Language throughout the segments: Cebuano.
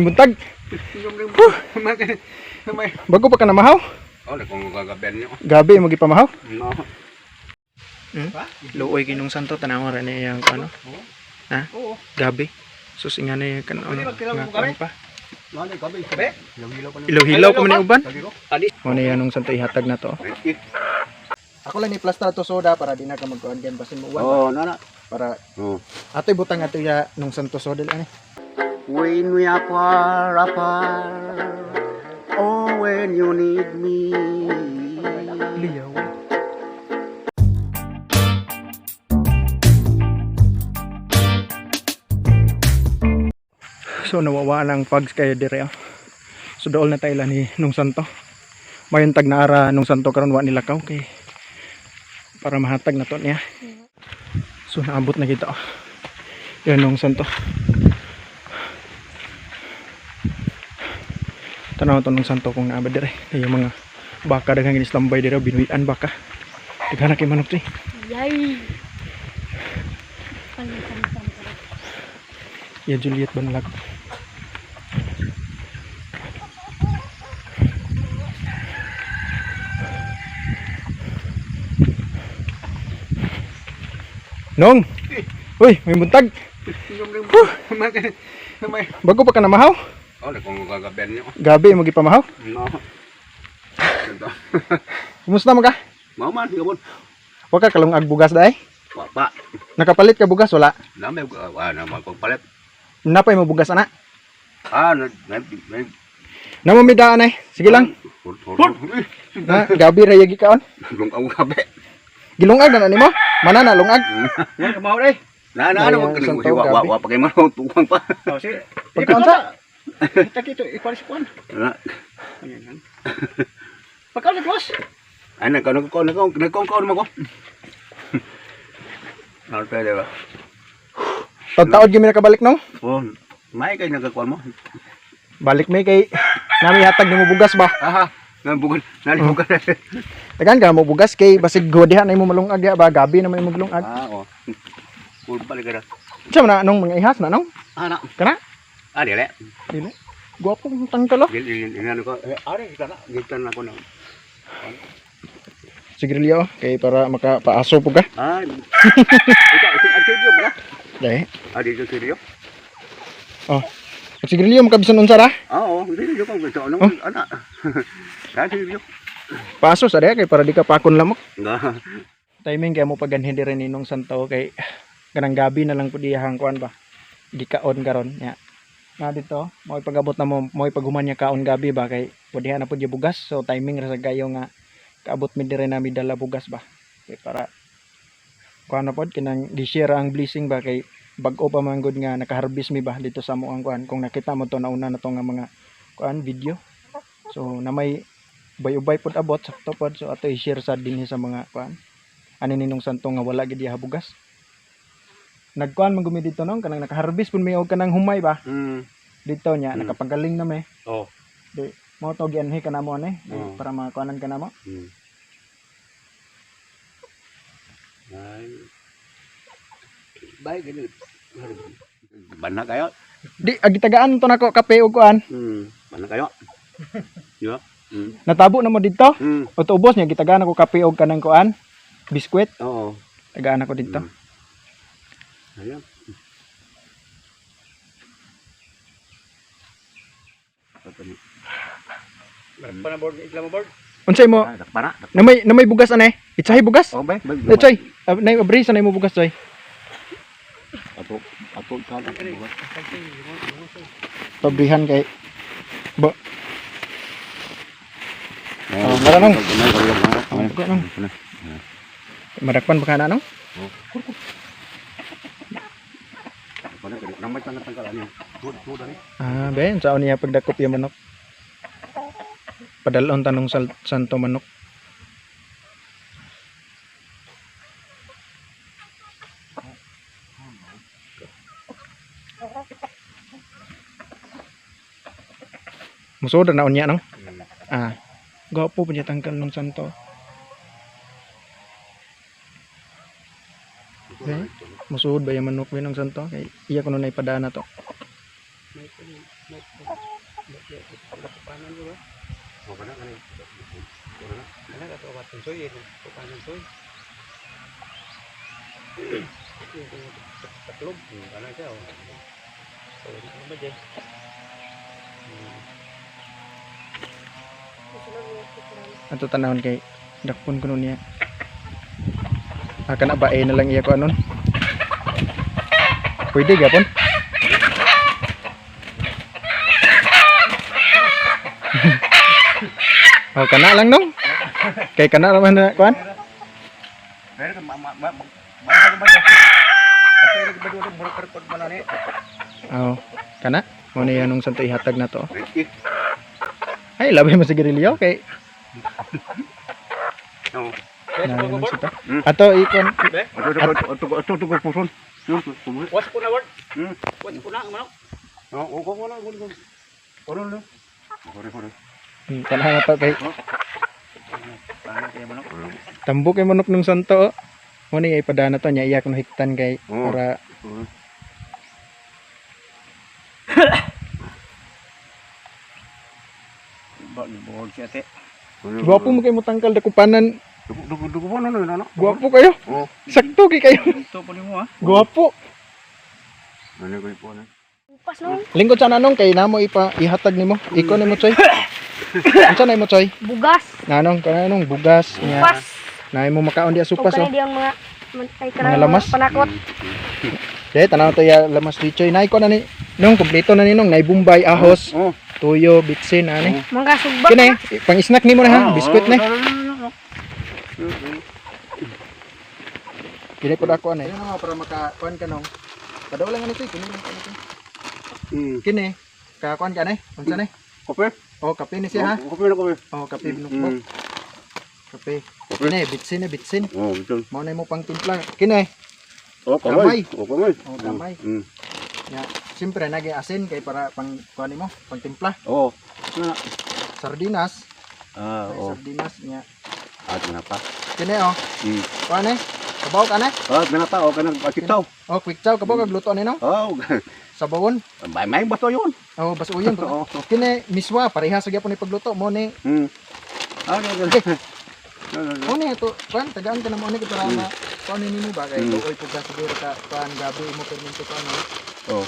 Buntag. Bago pa ka namahaw? Oh, kung gagabi niyo. Gabi mo gipamahaw? No. Luoy kinong santo tanawa ra niya iyang ano. Ha? Gabi. Sus nga na kan ano nga kuan pa. Hilaw-hilaw pa man ni uban. Mo na nung santo ihatag na to. Ako lang ni plastra to soda para di na ka magkuan gan basin mo uwan Oh, na na. para Oh. atoy butang ato ya nung santo soda ani. When we are far apart, oh, when you need me. Liyaw. So nawawa ang fags kayo dire ah. So dool na tayo ni nung santo. Mayon tag naara nung santo karon wa nilakaw kay para mahatag na to niya. So naabot na kita. Oh. Yan nung santo. Tanaw to nung santo kung naabot dire. Yung mga baka daghang ginislambay dire binuian baka. Daghan na kay manok to eh. Yay! Pan. Ya Juliet Banlag. Nong! Uy, may buntag. Bago pa ka namahaw? Oh, kung gagabi niyo. Gabi mo gipamahaw? No. Kumusta mo ka? Mao man, gabon. Wa ka kalungag bugas dai? Wa pa. Nakapalit ka bugas wala? Na may wa na magpalit. Napay mo bugas ana. Ah, na na na. Namo mi daan ay. Sige lang. Na, gabi ra yagi kaon. Lung ang gabi. Gilungag na na nimo? Mana na lungag? Yan, kamaw eh. Na na ano Ayan, wag santo, wa wa gabi. wa pa kay man tuwang pa. Oh, sige. Pagkaon sa? Kita kito, ikuan si Kuan. Na. Ayan, yan. Pagkaon si boss. Ay nagkaon nagkaon nagkaon nagkaon kaon mo ko. Na pwede ba? Pagtaod gyud mi nakabalik nong? Oh, may kay nagkakuan mo. Balik mi kay nami hatag nimo bugas ba? Aha, nabugan, nalibugan. Tagaan ka mo bugas kay basig godihan na imo malungag ya ba gabi na may maglungag. Ah, oh. Cool pa ka. Siya man na anong mga ihas na nong? Ah, na. Kana? Ah, dili. Dili. Gwapo ang tangkal oh. Dili dili ano ko. Eh, are kita na, kita na ko na. Sigrilyo oh, kay para makapaaso po ka. Ah. Ikaw, ito ang seryo ba? Dai. Ah, dito seryo. Oh. At sigrilyo makabisan unsa ra? Ah, oo, seryo ko gusto ano ana. Ka seryo. Paaso sa diha kay para di ka pakon lamok. Nga. Timing kay mo paganhin diri ninong santo kay kanang gabi na lang pud iyahang kuan ba. Gikaon karon nya. Na dito, mo pagabot na mo, mo paghuman niya kaon gabi ba kay pud na pud bugas. So timing ra sa kayo nga kaabot mi diri na mi dala bugas ba. Kay para kuan na pod kinang gi-share ang blessing ba kay bag-o pa man gud nga nakaharvest mi ba dito sa mo ang kuan. Kung nakita mo to nauna na to nga mga kuan video. So na may ubay-ubay pod abot sakto pod so ato i-share sa dinhi sa mga kuan ani ninong santo nga wala gid diha bugas. Nagkuan man gumi dito nong kanang nakaharvest pud mi og kanang humay ba dito nya nakapagaling na mi. Oh. Di mo to gianhi ka namo ani di, para makakuanan ka namo. Ay. Bye gani. Bana kayo. Di agitagaan to nako kape og kuan. Bana kayo. Yo. Natabo na mo dito. O tuubos niya gitagaan ako kape og kanang kuan biskwit. Oo. Tagaan ako dito. Ayan. Pa na board, ikla mo board. Unsay mo Ah, dakpana. na may bugas ane? Itsahay bugas. Oh, bay. Eh, Choy, nay abri sa nay mo bugas, Choy. Ato, ato ka. Pabrihan kay ba. Oh, maranong. Oh, nong. Madakpan ba ka na nong? Ah, ben, saan niya pagdakop yung manok? Padalon tanong santo manok. Musoda na unya no? Ah. Gwapo pa niya tangkal ng santo. Okay. Musuod ba yung manok ba ng santo? Kay iya ko na ipadaan na to. Panan ba? O kana kana. Kana. Ana ka to batong soy eh. Panan soy. Taklog, ana siya oh. So, ano ba dyan? Ato tanahon kay dakpon kuno niya. Ah, kana ba eh na lang iya ko anon. Pwede gyapon. Oh, kana lang nong. Kay kana ra man na kuan. Pero ma ma ma ma ba ba. Ato lagi ba do murag karkod man ani. Oh, kana mo na yan nung santo ihatag na to. Ay, labi mo sa garilyo kay No. na nung santo. Ato ikon Ato ato ato ato puson. Was ko na word. Hmm. Was ko na ang manok. No, o ko wala ko. Wala na. Hore hore. Tanaw na to kay Paano kaya manok? tambok kay manok nung santo. Oh. Mo ni ipadana to niya iya kuno hiktan kay Oo. para Ba ni buhol siya te. Gwapo mo kay mutangkal dakupanan. Dugo dugo dugo na na na. Gwapo kayo. Oh. Sakto kay kayo. Ito po nimo ha. Gwapo. Ano ko ipo na. Upas nung Lingkod sa nanong kay namo ipa ihatag nimo. Ikaw nimo Choy. Unsa na imo Choy? bugas. Nanong kananong bugas nya. Upas. Naay mo makaon di O supas oh. kani diyang mga ay Mga kanang lamas? mga panakot. Kay tanaw to ya lamas di Choy. Naay ko na ni nong kompleto na ni nong nay Bombay ahos, Oh. tuyo, bitsin ani. Mga sugbak. Kini pang snack nimo na ha, biskwit na. Kini pud ako ani. Ano para maka kuan ka nong. Padaw lang ani Choy, kini lang kuan ito. Kini ka kuan ka ni? Unsa ni? Kopi? Oh, kape ni siya ha. Kopi na kopi. Oh, kape binukbok. Kape. Kini bitsin ni bitsin. Oh, betul. Mao na imo pang timpla. Kini. Oh, kamay. Oh, kamay. Oh, kamay. Hmm. Ya, siyempre naging asin kay para pang kuan nimo, pang timpla. Oh. Na. Sardinas, Ah, may oh. sardinas niya. Ah, kenapa? Kini oh, kuan eh. Kabaw ka na. Ah, kenapa? Oh, kanang pakitaw. Oh, quick chow kabaw kag luto ni no. Oh, Sabawon. may may bato yun. Oh, basuyon ba. Oo. Kini miswa pareha sa gyapon ni pagluto mo ni. Ah, no, no. No, no, no. Mo ni to kuan tagaan ka na mo ni kay para ma kuan ni nimo ba kay tuoy pud ka siguro ka kuan gabi mo perminto kuan no. Oh.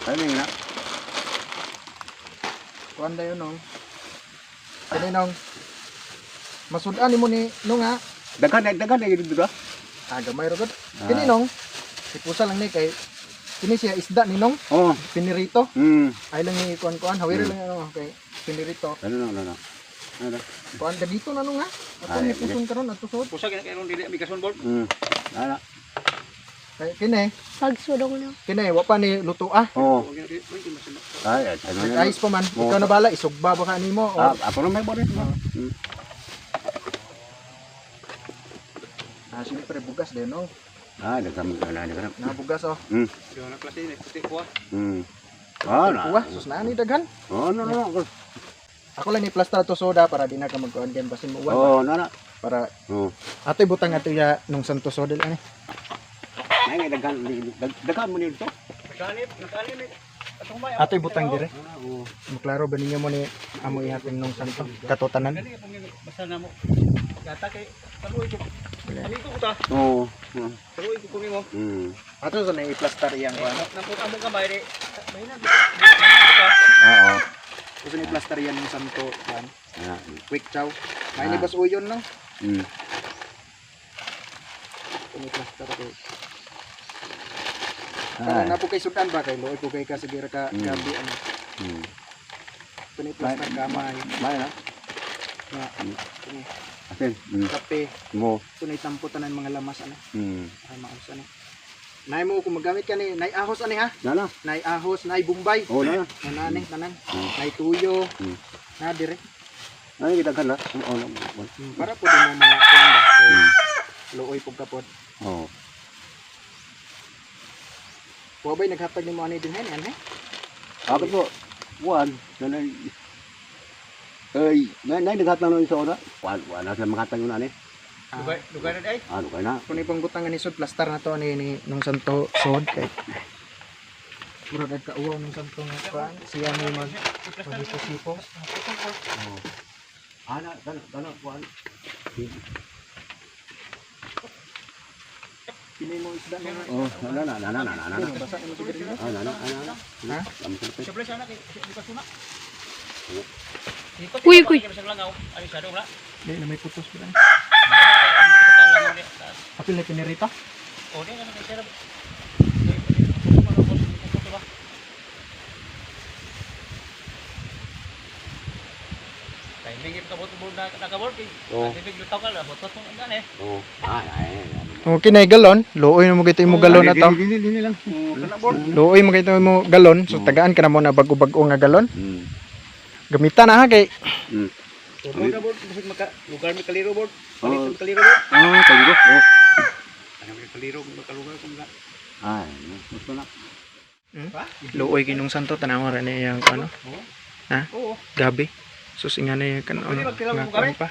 Ano nga? Kuan dayon no. Kini nong masud-an nimo ni no nga. Daghan daghan na dito ba? Ah, gamay ra gud. Kini nong ipusa lang ni kay kini siya isda ni nong Oh. pinirito. Ay lang ni kuan kuan hawiri lang ano kay pinirito. Ano no, no, no. Ano? Kuan ka dito na nung ha. Ato Ay, ni puson karon ato sod. Pusa kaya karon dili mi kason board. Ano? Kay kini Pagsudong na. kini wa pa ni luto ah. Oh. Ay, ay, ano Nag ice pa man. Oo. Ikaw na bala isugba ba ka nimo or Ah, ako na may borit. Ah, siyempre bugas din no. Ah, daghan na daghan. Na bugas oh. Yo na klase ni puti ko. Ah, na. Kuha sus na ni daghan. Oh, no, no, no. Ako lang ni plaster to soda para di na ka magkuan kay basin mo uwan Oh, na na. para Oh. atoy butang ato ya nung santo soda ani. Ay, ngay daghan daghan mo nito. Nakaanip, nakaanip. Atong may. Atoy butang dire. Oh. Maklaro ba ninyo mo ni amo ihatag nung santo katotanan. Dali pong basta na mo. Gata kay kaluoy ko. Amigo ko ta. Oh. Kaluoy ko nimo. Ato sa na i-plaster iyang kuan. Naputa mo kamay di. Mahina. Oo. Gusto ni plaster yan ng santo kuan. Ah. Quick chow. May ni bas uyon lang. Ni plaster ko. Kana na po kay sudan ba kay luoy po kay ka sige ra ka gabi ano. Ito ni plaster gamay. May na. Na kini Asin. kape. Mo. Ito na itampo tanan mga lamas ano. Ay maos ano. Nay mo kung magamit ka ni nay ahos ani ha. Na na. Nay ahos, nay Bombay. Oh, na na. Nanani tanan. Nay tuyo. Na dire. Ay, daghan na. Oh, no. Para po di mo makuan ba. Kay luoy pug ka pod. Oh. Wa ba'y naghatag nimo ani dinhi ani? Ako po. Wan, nanay. Ay, nay naghatag na sa una. Wan, wan na sila maghatag yun ani. Dugay, dugay na day. Ah, dugay na. Kung ipang butang ani sod plaster na to ani ni nung santo sod kay Murag ag kauwaw ng santo nga kuan, siya may mag magsipo. Oh. Ana, dana, dana, kuan. Kini mo isda nga. Oh, ana, ana, ana, ana, ana, ana. Basa mo siguro. Ana, ana, ana, ana. Ha? Lam ko. Siyempre sana kay di pa suna. Kuy, kuy. Ay, sa dong la. Di na may putos ba? Apil na pinirita. O, di na may sir. Kay bigit ka boto na nakabor kay. Oo. Bigit lutaw ka la boto tong gani. Oh. Ay, ay, ay. Okay na galon, luoy na mo gito imo galon na to. Dili, dili lang. Kana board. Luoy mo gito imo galon, so tagaan ka na mo na bago-bago nga galon. Gamitan na ha kay Board na board bisag maka lugar mi kaliro board. Oo. Palit mi kaliro board. Ah, kaliro. Oh. Ano mi kaliro makalugar kung ga. Ay, gusto na. Luoy kinong santo tanawa ra ni iyang ano. Ha? Oo. Gabi. Sus nga na yung kan ano nga kuan pa.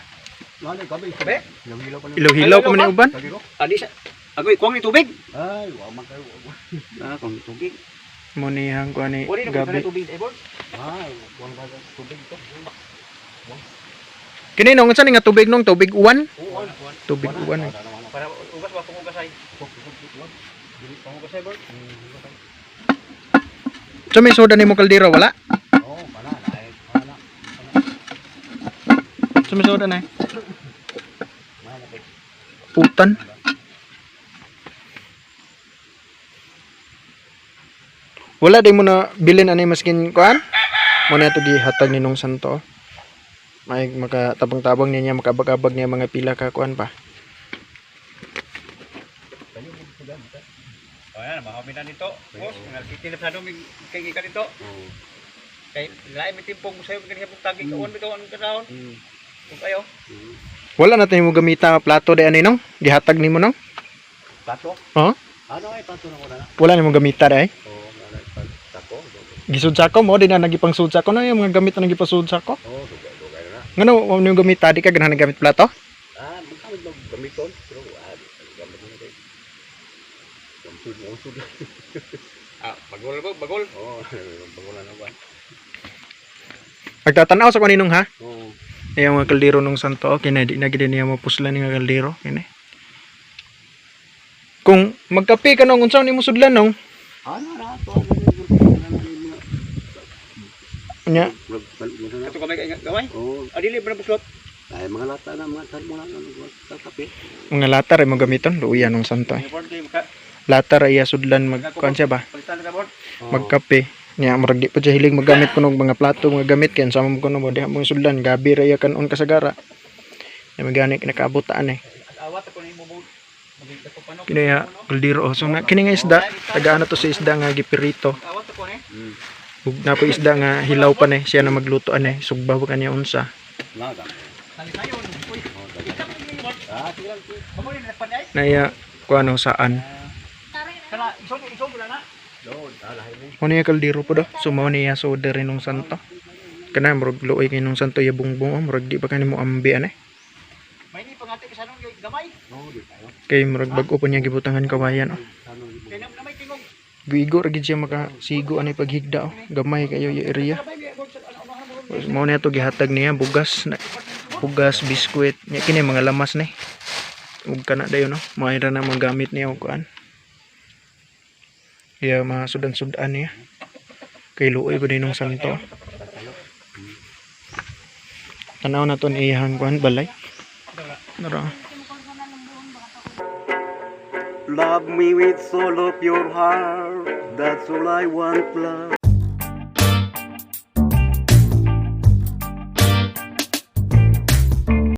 Wala gabi. Gabi? Hilaw-hilaw pa na. Ilaw-hilaw pa man ni uban. Kaliro. Adi sa Agoy, kuwang ni tubig. Ay, wa man kayo. Ah, kung tubig. Mo ni iyang kuan ni Wala na gabi. tubig ay board. Ay, wa man kayo tubig to. Kini nung unsa ni nga tubig nung tubig uwan? Oo. Tubig uwan. Eh. Para ugas ba pangugas ay. Pangugas ay board. So may soda nimo kaldero wala? Oh, wala na. Ay, wala. So may soda na. Eh. Putan. Wala day mo na bilin ani maskin kuan. Mo na to gihatag ni nung santo. May makatabang-tabang niya niya makabag-abag niya mga pila ka kuan pa. Ayan, mahami na nito. Boss, nagtitinap sa dong kay gikan nito. Oh. Kay lain mi timpong sayo kani pong tagi kaon bitaw ang kadahon. Kung kayo. Wala na tayo mo gamita plato day ani nong gihatag nimo nong. Plato? Oh? Ano ay plato na ko na? Wala nimo gamita day. Oh, wala ay plato. Gisud sa ko mo di na nagipang sud sa ko na yung mga gamit na nagipasud sa ko. Oh, dugay dugay na. Ngano wa nimo gamita di ka ganahan gamit plato? Ah, magkamit mag gamiton pero ah, gamit na kay. Gamsud mo sud. Ah, bagol ba bagol. Oh, bagulan na ba? Nagtatanaw sa kaninong ha. Oh. Yung mga kaldero nung santo, okay na, di na gid niya mapuslan nga kaldero, kini. Kung magkape ka nung unsa nimo sudlan nung Ano na to? Ano na na? nya Kato kamay kay gamay. Oh, Ah, dili ba na buslot? ay mga lata na mga tarmo na sa kape. mga lata ra mo gamiton luya nung santo eh. Board kay maka Lata ra iya sudlan mag kuan siya ba palitan na board. magkape. Nya murag di pa siya hilig maggamit kuno og mga plato mga gamit kay unsa man kuno mo diha mo sudlan gabi ra iya kanon kasagara. Nya magani kinakaabutaan eh. Awat ako ni mo board. Magiging ko pa no. Kini ya kaldero oh. So nga kini nga isda tagaan na to sa isda nga gipirito. Awat ako ni. Ug na po isda nga hilaw pa ni siya na magluto ani sugba pa kaniya unsa. Nada. Talisayon. Uy. Kita mo ni board. Ah, sige lang. Bagol ni pan ay. Naya kuano saan. Kana isog isog na na. Do, dalahin mo. Mo niya kaldero po do. So mao niya soda rin nung santo. Kana murag luoy kay nung santo ya bungbong oh, murag di pa kani mo ambi ane. May ni pangati ka sa nung gamay. No, di tayo. Kay murag bag-o pa niya gibutangan kawayan oh. Ano Kay nam namay tingog. Guigo ra gid siya makasigo ani paghigda oh. Gamay kayo ya area. Gamay board sa ano ano. Mao niya to gihatag niya bugas na bugas, biskwit, nya kini mga lamas ni. Ug kana dayon no. Maayo ra na magamit niya og kuan. Ya mga sudan-sudan niya. Kay luoy ba din nung santo. Tanaw na to ni iyang kuan balay. Nara. Love me with all of your heart. That's all I want, love.